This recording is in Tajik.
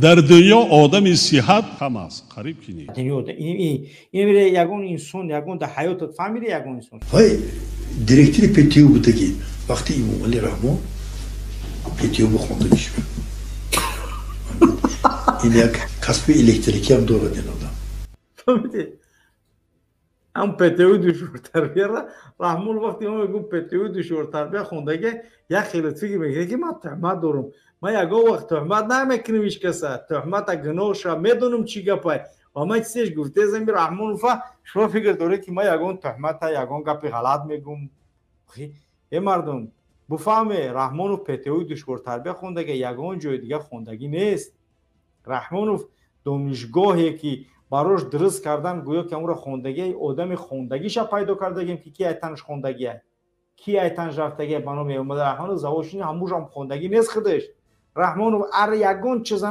Дар дунё одами сиҳат кам аст, қариб ки нест. Ин ягон инсон, ягон дар ҳаётат фаҳмида, ягон инсон. Вай директори ПТУ будагӣ, вақти Имомалӣ Раҳмон ПТУ бихондагӣ шуд. Ин як касби электрикиам дорад ин одам. Фаҳмидӣ, ҳам ПТУ душвортарбияра Раҳмон вақте мо мегӯм ПТУ душвортарбия хондагӣ, як хеле фикр мекунад, ки ман туҳмат дорам. Ман ягон вақт туҳмат намекунам ҳеҷ каса. Туҳмата гуноҳша медонам, чӣ гапай, ва ман чизеш гуфтезам Раҳмонова. Шумо фикр доред, ки ман ягон туҳмата, ягон гапи ғалат мегӯм? Э, мардум, буфаҳме, Раҳмонов ПТУ душвортарбия хондагӣ, ягон ҷои дига хондагӣ нест. Раҳмонов донишгоҳе, ки барош дуруст кардан, гӯё ки амро хондагӣ, одами хондагиша пайдо кардагим, ки айтанаш хондагия, ки айтанаш рафтагия ба номи Эмомалӣ Раҳмонов. Завошини ҳамушам хондагӣ нест худаш. Раҳмонов ар ягон чиза.